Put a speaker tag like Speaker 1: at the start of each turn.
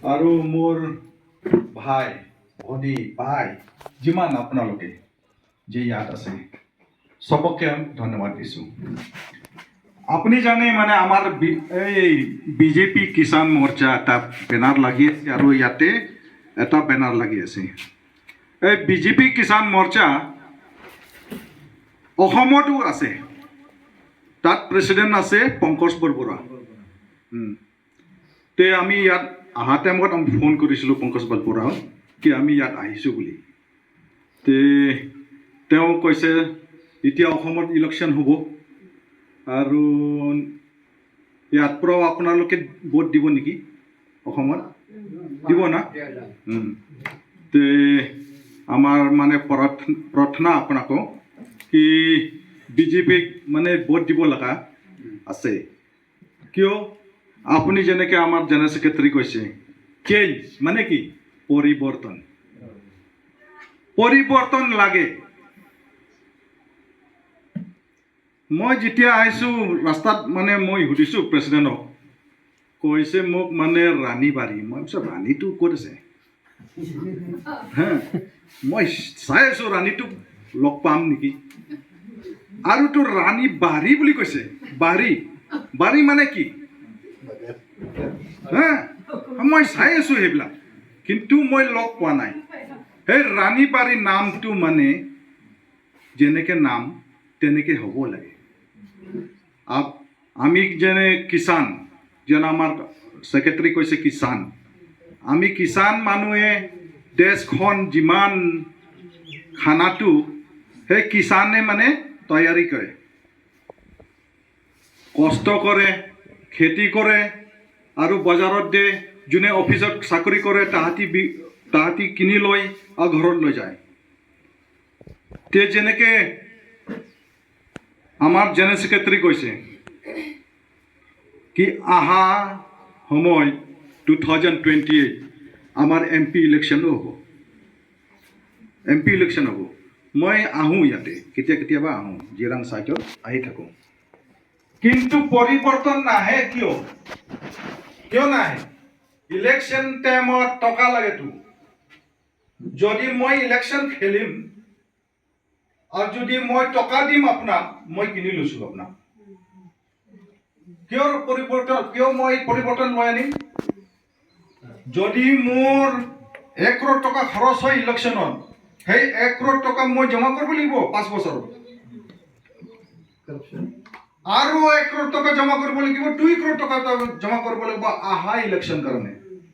Speaker 1: আৰু মোৰ ভাই ভনী বাই যিমান আপোনালোকে যে ইয়াত আছে, চবকে ধন্যবাদ দিছোঁ। আপুনি জানে মানে আমাৰ এই বিজেপি কিষাণ মৰ্চা এটা বেনাৰ লাগি আছে আৰু ইয়াতে এটা বেনাৰ লাগি আছে। এই বিজেপি কিষাণ মৰ্চা অসমতো আছে। তাত প্ৰেচিডেণ্ট আছে পংকজ বৰবৰুৱা। তে আমি ইয়াত অহা টাইমত আমি ফোন কৰিছিলোঁ পংকজ বৰবৰুৱাক কি আমি ইয়াত আহিছোঁ বুলি। তে তেওঁ কৈছে, এতিয়া অসমত ইলেকশ্যন হ'ব আৰু ইয়াত পৰাও আপোনালোকে ভোট দিব নেকি? অসমত দিব না? তে আমাৰ মানে প্ৰাৰ্থনা আপোনাকো কি বিজেপিক মানে ভোট দিব লগা আছে। কিয়? আপুনি যেনেকৈ আমাৰ জেনেৰেল ছেক্ৰেটাৰী কৈছে, চেঞ্জ মানে কি? পৰিৱৰ্তন। পৰিৱৰ্তন লাগে। মই যেতিয়া আহিছোঁ ৰাস্তাত, মানে মই সুধিছোঁ প্ৰেচিডেণ্টক, কৈছে মোক মানে ৰাণীবাৰী। মই ভাবিছোঁ, ৰাণীটো ক'ত আছে হে? মই চাই আছোঁ ৰাণীটোক লগ পাম নেকি। আৰু তোৰ ৰাণী বাৰী বুলি কৈছে। বাৰী, বাৰী মানে কি হে? মই চাই আছোঁ সেইবিলাক, কিন্তু মই লগ পোৱা নাই। সেই ৰাণীবাৰী নামটো মানে যেনেকে নাম তেনেকে হ'ব লাগে। আমি যেনে কিষাণ, যেনে আমাৰ ছেক্ৰেটাৰী কৈছে কিষাণ, আমি কিষাণ মানুহে দেশখন যিমান খানাটো সেই কিষাণে মানে তৈয়াৰী কৰে, কষ্ট কৰে, খেতি কৰে আৰু বজাৰত দিয়ে। যোনে অফিচত চাকৰি কৰে, তাহাঁতি কিনি লয় আৰু ঘৰত লৈ যায়। তে যেনেকৈ আমাৰ জেনেৰেল ছেক্ৰেটাৰী কৈছে কি অহা সময় 2028 আমাৰ এম পি ইলেকশ্যনো হ'ব, এম পি ইলেকশ্যন হ'ব। মই আহোঁ ইয়াতে, কেতিয়া কেতিয়াবা আহোঁ, জিৰাং চাইডত আহি থাকোঁ, কিন্তু পৰিৱৰ্তন নাহে। কিয়? কিয় নাহে? ইলেকশ্যন টাইমত টকা লাগেতো। যদি মই ইলেকশ্যন খেলিম আৰু যদি মই টকা দিম আপোনাক, মই কিনি লৈছোঁ আপোনাক, কিয় পৰিৱৰ্তন, কিয় মই পৰিৱৰ্তন লৈ আনিম? যদি মোৰ 1 কৰোৰ টকা খৰচ হয় ইলেকশ্যনত, সেই 1 কৰোৰ টকা মই জমা কৰিব লাগিব 5 বছৰত আৰু 1 কৰোৰ টকা জমা কৰিব লাগিব, 2 কৰোৰ টকা জমা কৰিব লাগিব আহা ইলেকশ্যন কাৰণে।